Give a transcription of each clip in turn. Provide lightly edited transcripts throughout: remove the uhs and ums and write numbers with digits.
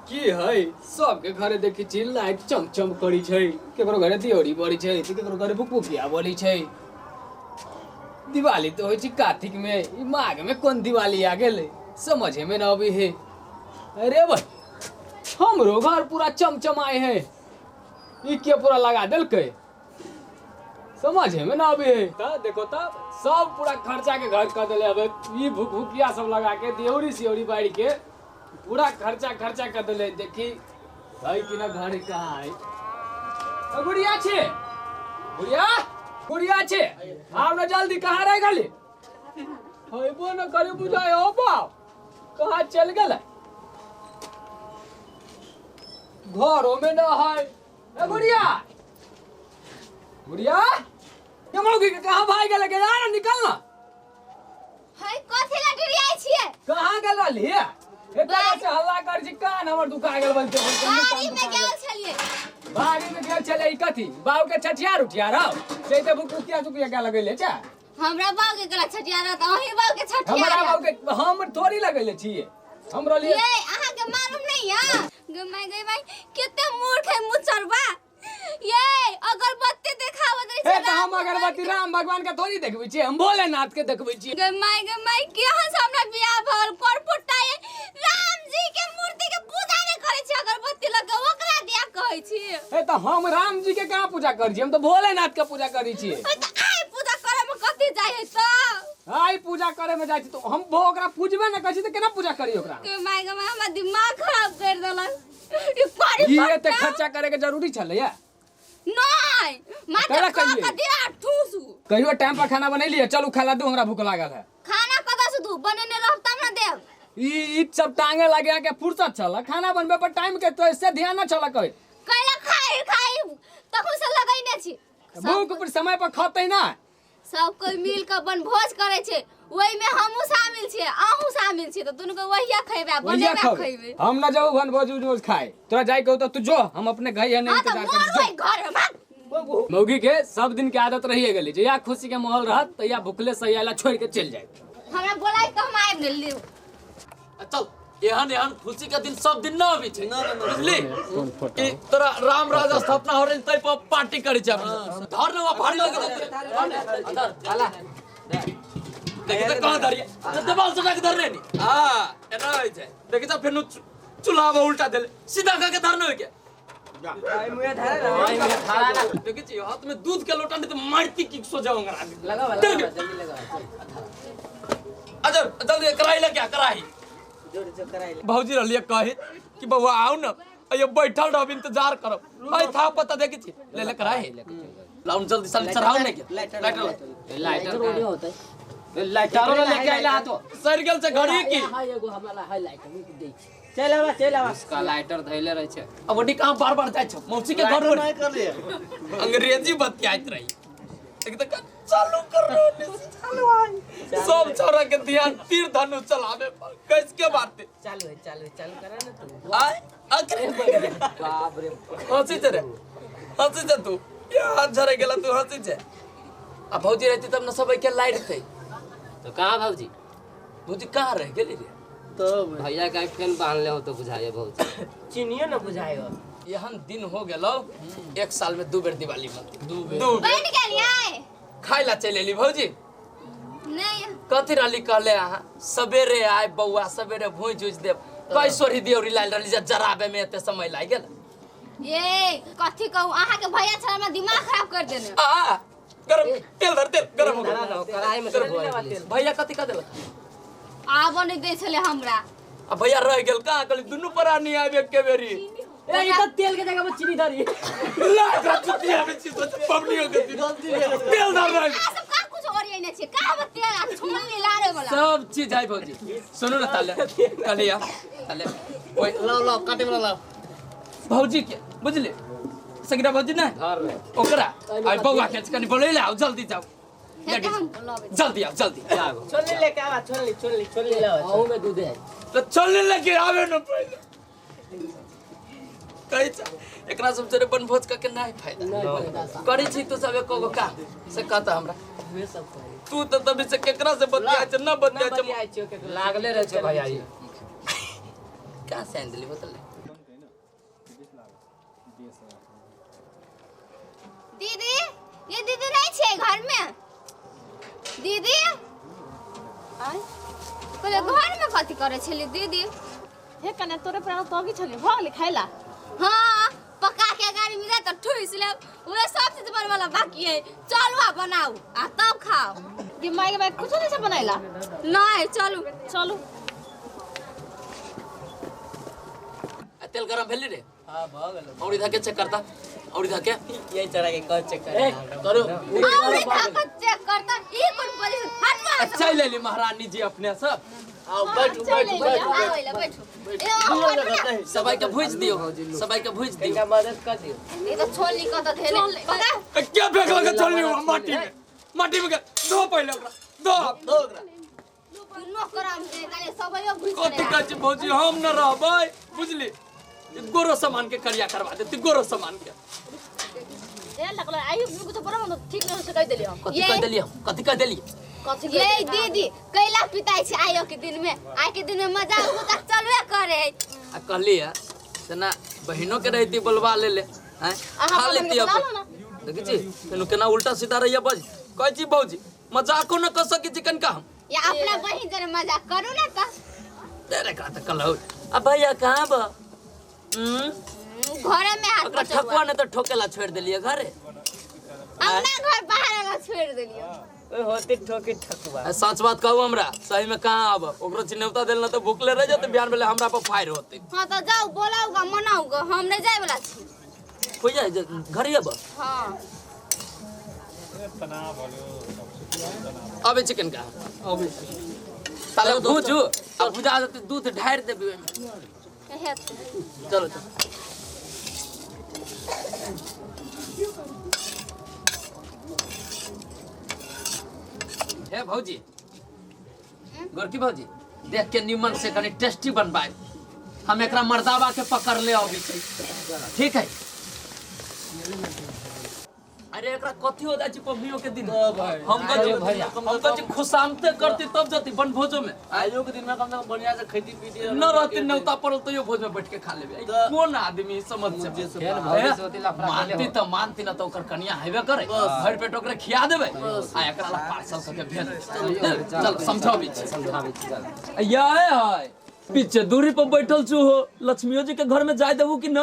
की है सबके घरे देखै छी लाइट चमचम करै छै, केकरो घरे दियोरी बरै छै तऽ केकरो घरे भुकभुकिया बरै छै। दिवाली तऽ होइ छै कार्तिक में, ई माघ में कोन दिवाली आ गेलै समझे में न अबै है। अरे भाई हमरो घर पूरा चमचमाए है, ई के पूरा लगा देलकै समझे में ना आबे है। त देखो त सब पूरा खर्चा के घर कर देले, अब ई भुकभुकिया सब लगा के दियोरी सियोरी बाड़ी के पूरा खर्चा खर्चा कर देले। देखी है कि ना घर कहाँ है। ओ गुड़िया छे, गुड़िया गुड़िया छे, आव ना जल्दी, कहाँ रह गेली? होइबो न करे बुझाय हो बाप, कहाँ चल गेलै? घरो में न है। ए गुड़िया गुड़िया ये मौगी के कहाँ भाग गेलै? के ना निकल ना। है कथी ला डिरियाइ छियै? कहाँ गेल रहली? एतना से हल्ला कर छी कान हमर दुखा गेल बोलते बोलते। बाड़ी में गेल छलियै। बाड़ी में गेल छलै ई कथी? बाबू के छठियार उठियार हौ से तऽ भुकुकिया चुकिया क्या लगैले छै? हमरा बाबू के गला छठियार त अहीं बाबू के छठियार। हमरा बाबू के हम थोड़ी लगैले छियै, हम रहलियै। ये अहाँ के मालूम नहीं है गे my गे माय केते मूर्ख है मुचरबा। ये अगरबत्ती देखावत रहे हे त हम अगरबत्ती राम भगवान के थोड़ी देखबै छियै, हम भोलेनाथ के देखबै छियै। गे my गे माय केहन से हमरा बियाह भल परपोटा ये राम जी के मूर्ति के पूजा नहीं करे छी, अगरबत्ती लगे ओकरा दिया कहै छी। हे त हम राम जी के कहाँ पूजा करै छी, हम त भोलेनाथ के पूजा करै छियै। ओय त आइ पूजा करे में कथी जाइ है त? आइ पूजा करे में जाइ छी त हम ओकरा पूजबे न करै छी त केना पूजा करी ओकरा? गे my गे my हमरा दिमाग खराब कर देलक ई पारी। ई एते खर्चा करे के जरूरी छलै या? नहीं मात्र करा खा कहिए। के दिया ठूसू। कहियो टाइम पर खाना बनेलियै? चलू खाला दू, हमरा भूख लागल है। खाना कतऽ से दू बनेने रहब तब ना देब। ई सब टांगे लगे के फुर्सत छल, खाना बनबे पर टाइम के तो इससे ध्यान न छल कहे। कैला खाई खाई तखन से लगैने छी। भूख पर समय पर खतै ना। सब कोई मिल के बनभोज करे छै, ओहि में हमहूँ शामिल छियै अहूँ शामिल छियै, तऽ दुनू के वहिया खैबे वहिया बनेबे खबै। खैबे। हम ना जाऊ बनभोज उजोज खाए, तोरा जाय के हो तो तू जो, हम अपने घर है नहीं हाँ तऽ इंतजार मोर कर। ओहि घर में भाग। मौगी के सब दिन के आदत रहिए गेलै, जहिया खुशी के माहौल रहत तहिया भुखले सहिया छोड़ के चलि जाए। हमरा बोलाय तऽ हम आबि गेली। चल एहन एहन खुशी के दिन सब दिन न अबै छै बुझली कि तोरा राम राज स्थापना हो रहल तै पर पार्टी करै छै अपना सब। धर ने वहाँ भारी लगे धर देखी तऽ कहाँ धरिए तऽ देवाल सटा के धरने नी। हां एना होइ छै देखी तऽ फेर चूल्हा पर उल्टा देले सीधा कह के धरने होइ के देखै छी हाथ में दूध के लोटा नहीं तो मारती की सो जाऊंगा। लगावा जल्दी। लगावा जल्दी लगावा। अच्छा जल्दी कराही ले क्या कराही जोर जोर कराई। भौजी रहलिए कहे कि बउआ आओ न अयो बैठल रहब इंतजार करब आई था पता देखै छी ले ले कराही लाउन जल्दी साली चढ़ाओ नहीं के लाइटर लाइटर लाइटर रोडी होतै। लाइटरो लेके आइला तो सर गेल छै घड़ी की। हां एगो हमरा ला है लाइटर दे छी। चल आवा चल आवा। उसका लाइटर धैले रहे छै। अब ओडी कहां बार बार जाइ छै मौसी के घर पर नहीं कर लिए अंग्रेजी बतियाइत रही एक तो चालू कर रहे चालू है सब छोरा के ध्यान तीर धनुष चलावे पर कैस के बात है। चालू है चालू चालू करा ना तू। आय अकरे बाप रे हंसी छै रे हंसी छै तू ये हाथ झरे गेला तू हंसी छै। आ भौजी रहती तब न सब के लाइट थे। तो कहाँ भौजी? भौजी कहाँ रह गेली रे? तब भैया का फेन बांधले हो तो बुझाए भौजी चिनियो न बुझायो। एहन दिन हो गेलो एक साल में दू बेर दिवाली मनती। दू बेर बनि गेलियै खाय ला चलि एली भौजी। नहीं कथी रहली कहले अहाँ सवेरे आए बौआ सवेरे भूजि उजि देब कै सोरी दियौरी लायल रहली जे जराबे में एते समय लागि गेल। ये कथी कहू अहाँ के भैया छल हमरा दिमाग खराब कर देने। आ गरम तेल धर तेल गरम हो गेल। कढ़ाई में गरम। भैया कथी कह देलक? आबो नहीं दै छलै हमरा। आ भैया रह गेल कहाँ? कहली दुनू प्राणी आबि एके बेरी। ए ई त तेल के जगह पर चीनी धरी। लाख चुतिया में चीज तो पबनी हो गई तेल धर रह आ सब का कुछ और ये नहीं छै का हम तेल आ छोलनी लारे वाला सब चीज है भौजी। सुनू ना ताले कहलिया ताले ओए लाओ लाओ काटे वाला लाओ भौजी के बुझली सगरा भौजी ना ओकरा आई बौआ के कनी बोलै ले आओ जल्दी जाओ जल्दी आओ जल्दी छोलनी लेके आवा छोलनी छोलनी छोलनी लाओ। अहू में दूध है तो छोलनी लेके आवे न पहिले कहै छ एकरा सब जरे बनभोज क के नहीं फायदा करै छी तो सब एको गो का से कहता हमरा तू तो तभी से केकरा से बतिया छ न बतिया छ बतियाइ छियो केकरो लागले रहे छै भैया ई। कहाँ से आनि देली बोतल दीदी ये दीदी नहीं छे घर में दीदी आय पहिले घर में कथी करे छली दीदी हे कने तोरे पर तोगी छली भ गेलै खाइला। हां पका के गाड़ी मिला त ठुस लेब उहे सब चीज बनवाला बाकी है चलू आ बनाऊ आ तब खाओ। गे माय के बाय कुछो नहीं छै बनाइला। नहीं चलू चलू। तेल गरम भेली रे। हां भ गेल। और इधर के चेक करता और इधर के ये चढ़ा के कह चेक कर करो और इधर के चेक करता ई कोन पोजीशन हटवा। अच्छा ले ली महारानी जी अपने सब आओ बैठू बैठू बैठू बैठू सबाई के भुज दियो सबाई के भुज दियो कनिका मदद कर दियो। ई तो छोली क त धेले पका क्या फेंक लगा छोली माटी में धो पहिले ओकरा धो धो ओकरा दुनो करम दे काले सबयो भुज कथि कहै छी भौजी हम न रहबै बुझली गोरो सामान के करिया करवा देती गोरो सामान के ए लगलो आई कुछ बड़ा मन ठीक नहीं से कह देली हम। कथि कह देली हम कथि कह देली कथि ये दीदी कैला पिताई छै आयो के दिन में आइ के दिन में मजा उता चलबे करे। आ कहली है सेना बहिनो के रहती बोलवा ले ले हैं खा लेती अब देखै छी तनु केना उल्टा सीधा रहिया बज कहै छी भौजी मजाको न कर सकी छी कनका हम या अपना बहिन जरे मजाक करू ना त तेरे का त कलौ आ भैया कहां बा घरे में हाथ ओकरा ठकुआ ने त ठोकेला छोड़ देलिए घरे अपना घर बाहर वाला छोड़ देलिए। ओए होते ठोके ठकुआ। सच बात कहू हमरा सही में कहां आब ओकरो चिन्हौता देल न त भूखले रह जते बिहान बेले हमरा पर फायर होते। हां त जाऊ बोलाऊगा मनाऊगा हम नहीं जाए वाला छी। हो जाए घरे आब। हां अबे चिकन का अबे ताले भूजू आ भुजा जते दूध ढार देबी ओइमे। चलो चलो हे भौजी गोरकी भौजी देख के निमन से कनी टेस्टी बनबाए हम एकरा मर्दावा के पकड़ ले अबी छी ठीक है। अरे एकरा कथी हो जाइ छै पबनियो के दिन हम कथी खुशामते करती तब जती बनभोजो में आइयो के दिन में कम से कम बढ़िया से खेती पीती न रहती न्योता पड़ल तैयो भोज में बैठ के खा लेबे। कोन आदमी समझ से मानती त मानती न त ओकर कनिया हेबे करे भरि पेट ओकरे खिया देबे आ एकरा ला पार्सल क के भेज चल समझाबी छी चल या है पीछे दूरी पर बैठल छु हो लक्ष्मीयो जी के घर में जाय देबू कि न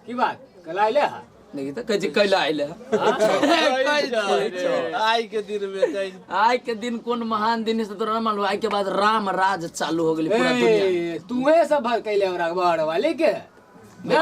की बात कल आइले है नहीं त कहै छी कैला आइले आई के दिन में आइ के दिन कोन महान दिन से तोरा मालूम आई के बाद राम राज चालू हो गेली पूरा दुनिया। तूहे सब भर कैले हमरा बड़ वाले के ना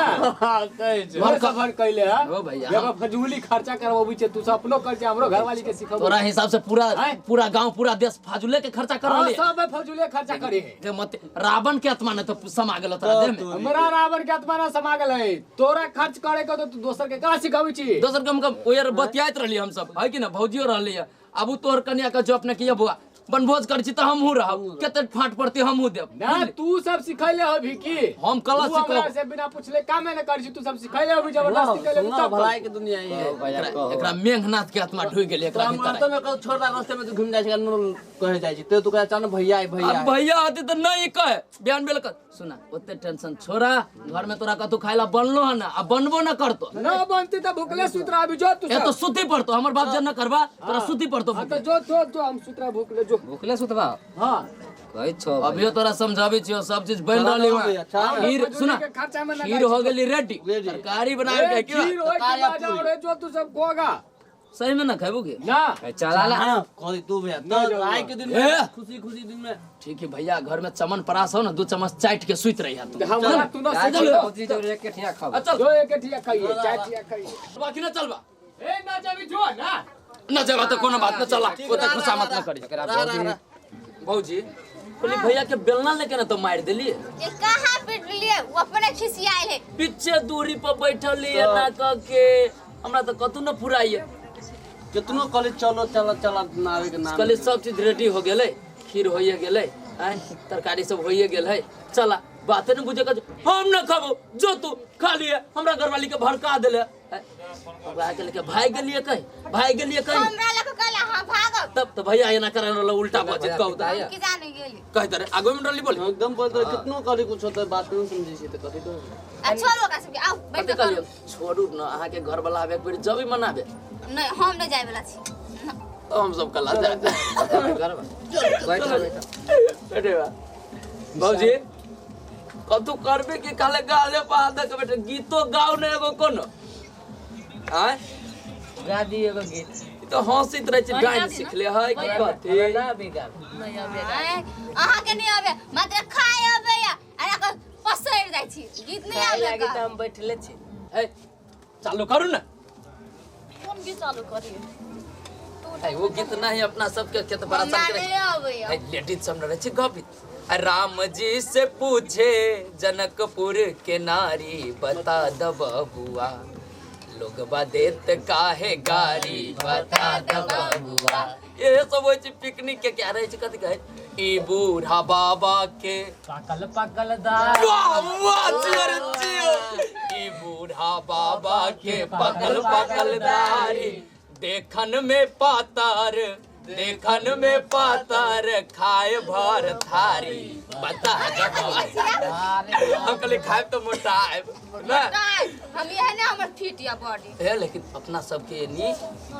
कहै छै भर सब कैले है हो भैया जब फजूली खर्चा करवाबी छै तू सब अपनो खर्चा हमरो घर वाली के सिखबो तोरा हिसाब से पूरा पूरा गांव पूरा देश फाजुले के खर्चा कर रहले सब फजूले खर्चा करे के मत रावण के आत्मा ने तो समा गेल तोरा देह में। हमरा रावण के आत्मा ना समा गेल है तोरा खर्च करे के तो तू दोसर के का सिखाबी छी दोसर कम कम ओयर बतियाइत रहली हम सब है कि ना भौजियो रहली है अब तोहर कन्या के जो अपने किया बुआ बनभोज कर छी त हमहू रहब कते फाट पड़ती हमहू देब ना तू सब सिखैले हबी की हम कला तू हमरा सिखब से बिना पूछले कामे न कर छी तू सब सिखैले हबी जबरदस्ती कैले तब भलाई के दुनिया है एकरा मेघनाथ के आत्मा ढुइ गेल एकरा भीतर तो में कल छोड़ रास्ते में तू घूम जाय छै न कहे जाय छै ते तू कहे चल भैया आई भैया अब भैया आते त नहीं कहे बयान बेल कर सुना ओते टेंशन छोड़ा घर में तोरा कतौ खाइला बनलो है ना आ बनबो ना करतो ना बनती त भूखले सुतरा अभी जो तू ए तो सुती पड़तो हमर बाप जन न करबा तोरा सुती पड़तो हां त जो जो जो हम सुतरा भूखले जो भूखले सुतबा हां कहै छो अभियो तोरा समझाबै छियो सब चीज बन रहली वहां खीर सुना खर्चा में खीर हो गेली रेडी तरकारी बनावे के की खीर होय के बाजा और जो तू सब खोगा सही में ना खेबू के ना चला ला हां कह तू भैया तो आई के दिन में खुशी खुशी दिन में ठीक है भैया घर में चमन परास हो ना 2 चम्मच चाट के सुत रही है तू हमरा तू ना भौजी जो एक ठिया खाओ चल जो एक ठिया खाइए चार ठिया खाइए बाकी ना चलबा ए ना जाबी जो ना ना जाबा तो कोनो बात ना चला ओते खुशा मत ना करी भौजी बोली भैया के बेलना लेके ना तो मार देली ये कहां पिट लिए वो अपने खिसियाइल है पीछे दूरी पर बैठल है ना कह के हमरा तो कतौ न फुराइए कितनो कॉलेज चलो चलो चलो ना आवे के नाम कल सब चीज रेडी हो गेलै खीर होइए गेलै आय तरकारी सब होइए गेल है चला बाते न बुझे हम न खाबो जो तू खा लिए हमरा घरवाली के भड़का देले। ओकरा के लेके भाग गेलिए कहीं, भाग गेलिए कहीं। हमरा लग कहला हां भागब। तब तो भैया एना करे रहल उल्टा बजत कहू त। की जाने गेली। कहि दे आगो में रहली बोली। एकदम बोल दे कितनो कहली कुछ होता बात नहीं समझै छी त कथि तो। आ छोड़ो ओकरा सबके आउ बैठ कथि कहलियो छोड़ू न अहाँ के घर वाला आबे एक बेर जबी मनाबे। नहीं हम नहीं जाय वाला छी। तो हम सब कला जाय। घर बैठ बैठ बैठे बा। बाबूजी कतू करबे के काले गाले पा दे के बेटे गीतो गाओ ने एगो कोनो। आय गा दी एगो गीत। ई तो हंसित रहे छै गाइन सिखले है की कथि ना अभी गा। नहीं आबे अहाँ के नहीं आबे मात्र खाय आबे या अरे के पसैर जाय छी गीत नहीं आबे लागी त हम बैठले छी। ए चालू करू ना। कोन गीत चालू करिए? ए वो गीत नहीं अपना सबके के त बड़ा हमरा नहीं आबे। ए लेडीज सब रहे छै गप। राम जी से पूछे जनकपुर के नारी बता द बबुआ लोगबा देत काहे गारी बता द बबुआ। ये सब होय छै पिकनिक के क्या रहे छै कथि कहे ई बूढ़ा बाबा के पाकल पाकल दा वाह वाह चियर चियो ई बूढ़ा बाबा के पाकल पाकल दारी देखन में पातर देखन में पातर खाए भर थारी बता हम कहले खाए तो मोटाएब ना हम यह ने हमर फिट या बॉडी है। लेकिन अपना सबके नी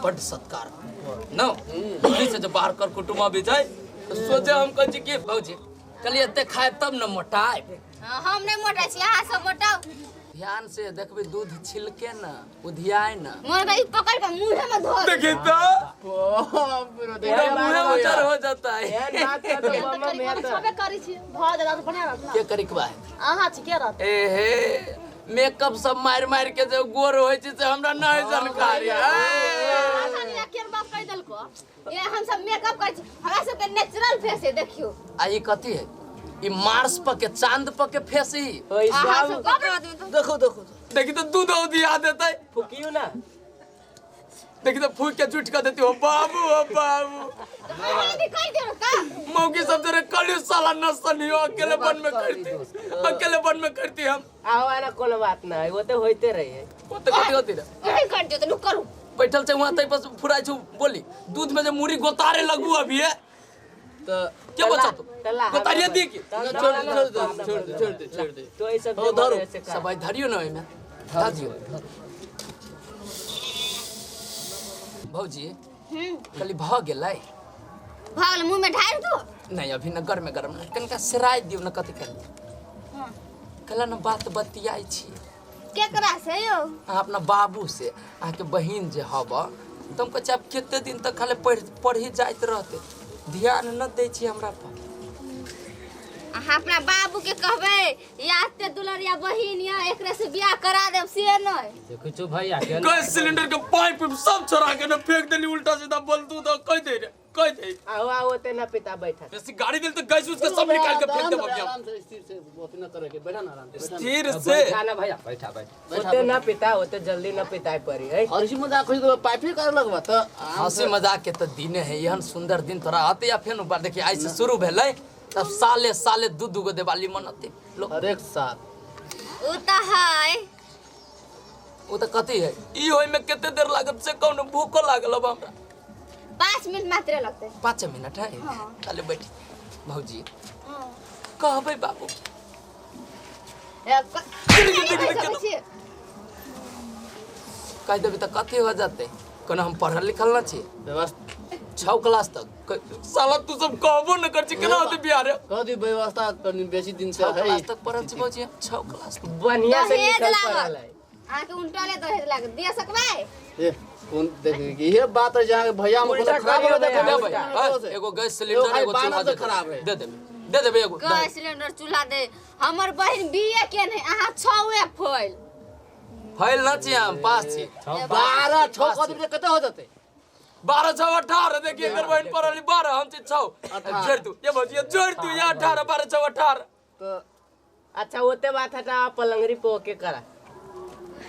बड सत्कार न दिल्ली से जब बाहर कर कुटुंब भी जाए तो सोचे हम कहै छी कि भौजी कहलिए एते खाए तब न मोटाएब। हम नहीं मोटाइ छी अहाँ सब मोटाउ। ध्यान से देखबे दूध छिलके न उधियाए न मोर भाई पकड़ के मुंह में धो देखी तो पूरा मुंह उजर हो जाता है। एहन बात त मामा में त सबे करै छी भ जाला त बना रहत के करी के बा अहाँ छी के रहत। ए हे मेकअप सब मार मार के जो गोर होय छै से हमरा नहीं जानकारी है। अहाँ के बात कहि देलको ये हम सब मेकअप करै छी हमरा सब के नेचुरल फेस है देखियो। आ ई कथि है ई मार्स पर के चांद पर के फेस ही। अहाँ सब कपड़ा देखो देखो देखी तो दूध उधिया देतै फुकियो ना देखी तो फूक के झूठ कर देती हो बाबू हो बाबू। तो कहि देलो का मौकी सब जरे कलियो साला न सनियो अकेले वन में करती अकेले वन में करती हम। आओ आना कोनो बात ना है वो तो होइते रहे वो तो कथि होती रे नहीं कर दियो त लुक करू बैठल छै वहां तै बस फुराइ छु बोली दूध में जे मुरी गोतारे लगू अभी है त के बचा तू गोतारिया दी की छोड़ छोड़ दे छोड़ दे छोड़ दे छोड़ दे तो ई सब धरो सब धरियो न ओइमे धर दियो भौजी। कहली भ गेलै भ गेलै मुंह में ढार दो। नहीं अभी न गरम गरम न कनिका सराय दियो न कथि कर कहला न बात बतियाइ छी केकरा से यो? अहाँ अपना बाबू से अहाँ के बहिन जे हब त हम कहै छी आब कते दिन तक खाली पढ़ी जाइत रहते ध्यान न दै छी हमरा पर। अहाँ अपना बाबू के कहबै या ते दुलरिया बहिन या एकरे से बियाह करा देब से नहीं। देखै छौ भैया के गैस सिलेंडर के पाइप सब छोड़ा के न फेंक देली उल्टा सीधा बोल तू तो कह दे रे कह दे। आओ आओ ते ना पिता बैठा बेसी गाड़ी देल तो गैस उसके सब निकाल के फेंक देब अभी। आराम से स्थिर से अथी न करे के बैठा ना आराम से स्थिर से बैठा ना भैया बैठा बैठा ओते ना पिता ओते जल्दी ना पिताई पड़ी है। हंसी मजाक होई तो पाइप ही करे लगबा त हंसी मजाक के त दिन है एहन सुंदर दिन तोरा आते या फेन ऊपर देखी आई से शुरू भेलै तब साले साले दू दू गो दिवाली मनते लोग हर एक साल। उ त है उ त कथि है ई होय में कते देर लागत से कौन भूखो लागल अब हमरा 5 मिनट मात्र लगते। 5 मिनट है चले बैठ भौजी कहबै बाबू कह देबै त कथि हो जाते कोनो हम पढ़ल लिखल न छी व्यवस्था 6 क्लास तक साला तू सब कहबो न कर छी केना होते बियाह रे कह दी व्यवस्था कनी बेसी दिन से 6 है क्लास तक पढ़ल छी भौजी 6 क्लास बढ़िया से दहेज लिखल लागत। पढ़ल है। अहाँ के उल्टा ले दहेज लागत दे सकबै? ए कोन देख ये बात है जहां भैया हम उल्टा खराब हो करियो जाए भैया, एगो गैस सिलेंडर एगो चूल्हा दे खराब है दे देबे एगो गैस सिलेंडर चूल्हा दे। हमर बहिन बीए के नहीं अहाँ 6 फैल फैल न छी हम पास छी 12 6 कह देबे कते हो जते 12 6 18 देखिए एकर बहिन पढ़ल 12 हम छी 6 जोड़ दू ये भौजी जोड़ दू ये 18 12 6 18 त अच्छा ओते बात हटा पलंगरी पोके करा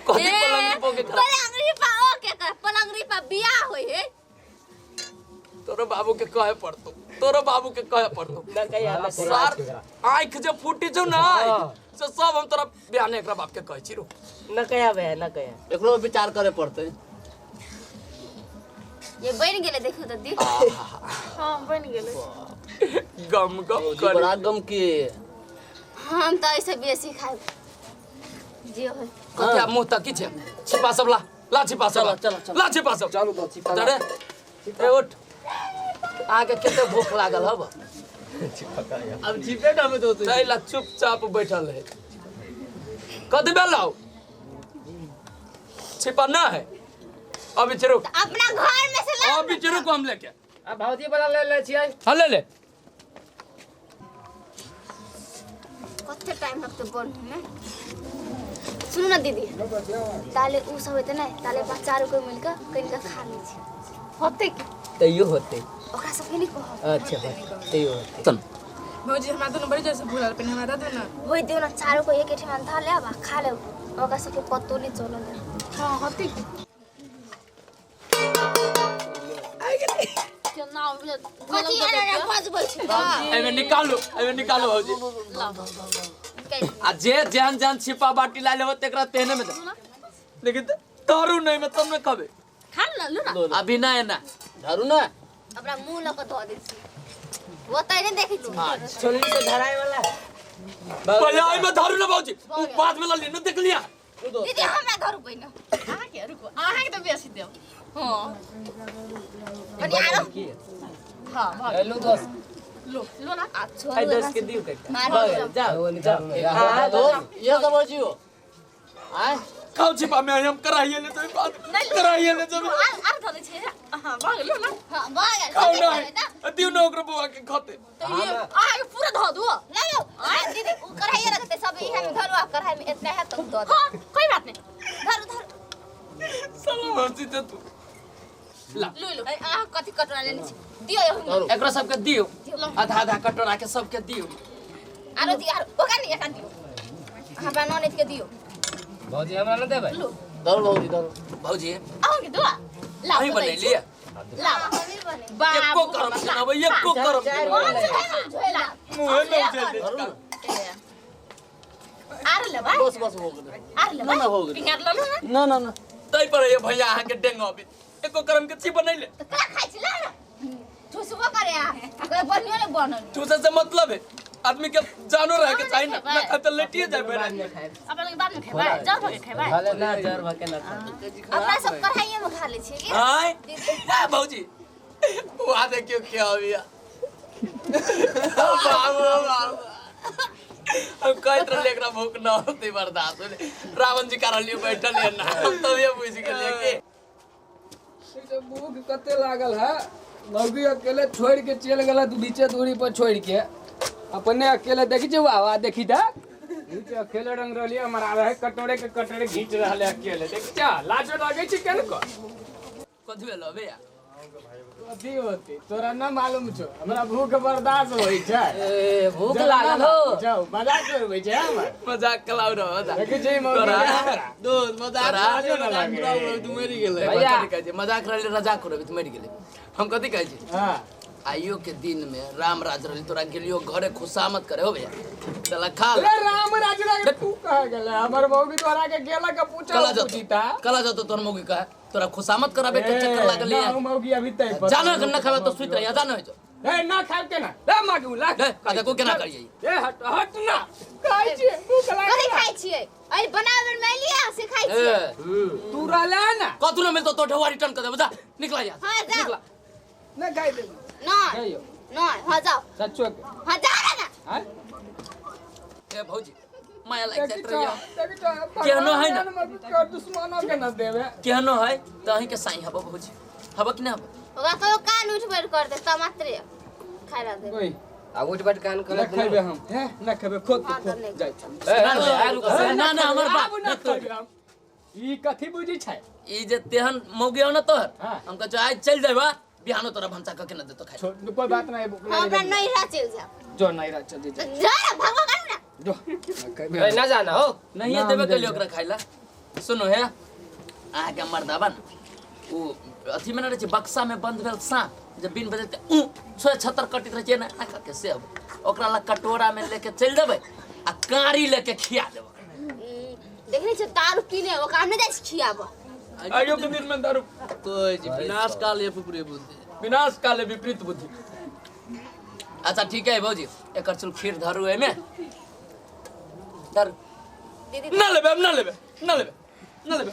कथि पलंगरी पोके करा पलंगरी पा ओके कर पलंगरी पा बियाह होय है। तोरो बाबू के कहे पड़तो तोरो बाबू के कहे पड़तो ना कहीं आता सार आंख जे फूटी छौ ना से सब हम तोरा बिहाने एकरा बाप के कहै छी रो न कया भैया न कया एकरो विचार करे पड़तै। ये बन गेलै देखो त दी। हां बन गेलै। गम गम कर बड़ा गम के। हम त ऐसे बेसी खाए जे होय। कथि मुंह तक की छै छिपा सब ला ला छिपा सब चल चल ला छिपा सब चलू तो छिपा अरे ए उठ आके कते भूख लागल हब अब छिपे ना में तो तैला चुपचाप बैठल है कद बेलाओ छिपा ना है अभी रुक अपना घर में से ला अभी रुक हम लेके आ भौजी वाला ले ले छियै। हां ले ले। कते टाइम लगते बनू में? सुनू ना दीदी ताले उ सब होते ना ताले बच्चा आर कोई मिलके कनिका खा लै छै होते की तैयो होते ओकरा सब के नहीं कहब। अच्छा तैयो होते। चल भौजी हमरा दुनु बड़ी जोर से भूख लागल पहिने हमरा दे दो ना। होय दियो ना चारो को एक ठेमान धर लेब आ खा लेब ओकरा सब के पतो नहीं चलल। हां होते की चल ना कथी एना बजबै छै। एमे निकालो भौजी आ जे जेहन जेहन छिपा बाटी ला लेबो तेकरा तेहने में दे लेकिन दारू नहीं में तब न खबे। खा ल लो ना अभी ना है ना दारू ना अपना मुंह ल के धो दे छी वो त नहीं देखै छी। छोलनी से धराए वाला पहले आई में दारू ना भौजी उ बाद में ल ली न देख लिया दीदी हमरा धरू पहिने अहाँ के रुको अहाँ के त बेसी देब। हां कनी आरो। हां भाग हेलो दोस्त लो लो ना आ छोड़ आई 10 के दियो के मारो जाओ जाओ। हां दोस्त ये सब भौजी हो आय खाओ छिपा में हम कराइए ले तो बात कराइए ले जब are are धरे छै। हां भाग लो ना। हां भाग खाओ ना दियो ना ओकरो बुआ के खाते तो ये अहाँ के पूरा धो दो ना लो दीदी उ कढ़ाई रखते सब इहे में धरू आ कढ़ाई में इतना है तो दो। हां कोई बात नहीं धरू धरू साला भौजी ते तू ला लो लो। अहाँ कथि कटोरा लेने छी दियो हम एकरा सबके दियो आधा आधा कटोरा के सबके दियो आरो दियो आरो ओकरा नहीं एकरा दियो हमरा ननद के दियो। भौजी हमरा न देबै लो धरू भौजी धरू भौजी अहाँ के दो ला अहीं बनेलिए ला बाबू एको करम सुनाबै एको करम मुंह में उछेल दे आर लेबै बस बस हो गेलै आर लेबै ना हो गेलै पिंगार ल लो ना ना ना ना तै पर ये भैया अहाँ के डेंग अबी एको करम के छी बनैले त का खाइ छी ला ना ठुसबो करे आ कोई बनियो ने बनल ठुसे से मतलब है आदमी के जानो रह के चाहिए ना ना खाते लेटिए जाए बेरा अपन के बाद में खेबै जर भके खेबै भले ना जर भके ना अपना सब कढ़ाई में खा ले छी की हां ना भौजी वो देखियो क्या अभी बाबू बाबू हम कहत रहले एकरा भूख न होती बर्दाश्त रावण जी का रहलियो बैठल है ना हम तब ये बुझ गेलिए कि भूख कते लागल है मौगी अकेले छोड़ के चल गेला तू बीचे दूरी पर छोड़ के अपने अकेले देखी छे वाह वाह देखी ता नीचे अकेले रंग रहलिए हमरा रहे कटोरे के कटोरे घींच रहले अकेले देख चा लाजो लागे छी केन को कथि भेलो भैया कथी होती तोरा ना मालूम छो हमरा भूख बर्दाश्त होई छै। ए भूख लागल हो जाओ मजाक करबै छै हमर मजाक कलाउ रहो देखै छै मौगी दोस्त मजाक लाजो ना लागे तू मरि गेलै भैया कथि कहै छै मजाक रहले रजाक करबै तू मरि गेलै हम कथि कहै छी हां आइयो के दिन में राम राज रहली तोरा गेलियो घरे खुशामद करे हो भैया चला खा ले। अरे राम राज रे तू कह गेले हमर मौगी तोरा के गेला के पूछा पूछीता कला जतो तोर मौगी कहे तोरा खुशामद कराबे के चक्कर लागल ना मौगी अभी तय पर जाना के न खाबे तो सुत रहिया जाना होय ए ना खाब के ना ए मागू ला ए का देखो केना करियै ए हट हट ना खाइ छी भूख कथी लागल खाइ छियै अरे बनावे में लिया से खाइ छियै तू रहला ना कतु न मिलतो तो ढेवा रिटर्न कर देबो जा निकला जा हां जा निकला ना खाइ देबो ना ना हां जाओ सच्चो के हां जा ना हां ए भौजी माया लाग जात रहिया केहनो है ना दुश्मनो के न देवे केहनो है त अहीं के साई हबो भौजी हबो कि ना हबो ओकरा कहियो कान उठ बैठ कर दे त मात्रे खाइ ला दे ओइ आ उठ बैठ कान कर ना खेबे हम हैं ना खेबे खुद जाय ना ना हमर बाप ना खेबे हम ई कथि बुझी छै ई जे तेहन मौगी हो ना तोहर हम कहै आज चल जाबा बिहानो तोरा भनसा क के न देतो खाइ कोई बात नहीं हमरा नैहरा चल जा जो नैहरा चल जा जा भगवा कर ना जो ए ना जाना हो नहीं देबे के लिए ओकरा खाइला सुनो हे अहाँ के मर्दाबा न उ अथी में न रहै छै बक्सा में बंद भेल सांप जब बिन बजते ऊ 6 76 कटित रहै छै ना आखा के से ओकरा ला कटोरा में लेके चल देबै आ कारी लेके खिया देब। देखने छै दारू पीने ओकरा नहि जाइ छै खियाबऽ। आइयो के दिन में दारू कोई जी विनाश काल ये पुपुरे बुद्धि, विनाश काले विपरीत बुद्धि। अच्छा ठीक है भौजी, एकर चल खीर धरू एमे धरू। दीदी ना लेबे, हम ना लेबे, ना लेबे, ना लेबे,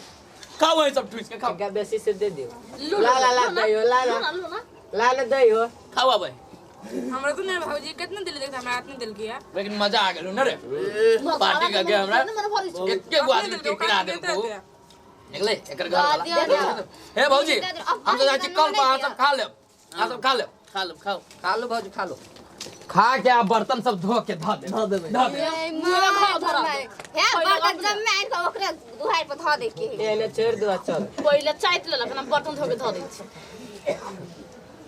खाओ है सब ठूस के खाओ। क्या बेसी से दे दियो। लू ला ला ला दइयो, ला ला ला लू ना ला ला दइयो। खाओ अब। हमरा तो नहीं भौजी कितना दिल देखता, हमरा इतना दिल किया। लेकिन मजा आ गेलो ना रे पार्टी का के हमरा एके गो आदमी के किरा देलको। निकले एकर घर वाला। हे भौजी हम तो जाइ छी कल पर, अहाँ सब खा लेब, अहाँ सब खा लेब, खा लो खाओ खा लो भौजी खा लो। खा के आ बर्तन सब धो के धो दे, धो देबै, धो दे। हे बर्तन जम्मे आनि के ओकरे दुहारि पर धऽ दै के। एने छोड़ दो चल। पहिले चाइत लेलक ना बर्तन धो के धऽ दै छै।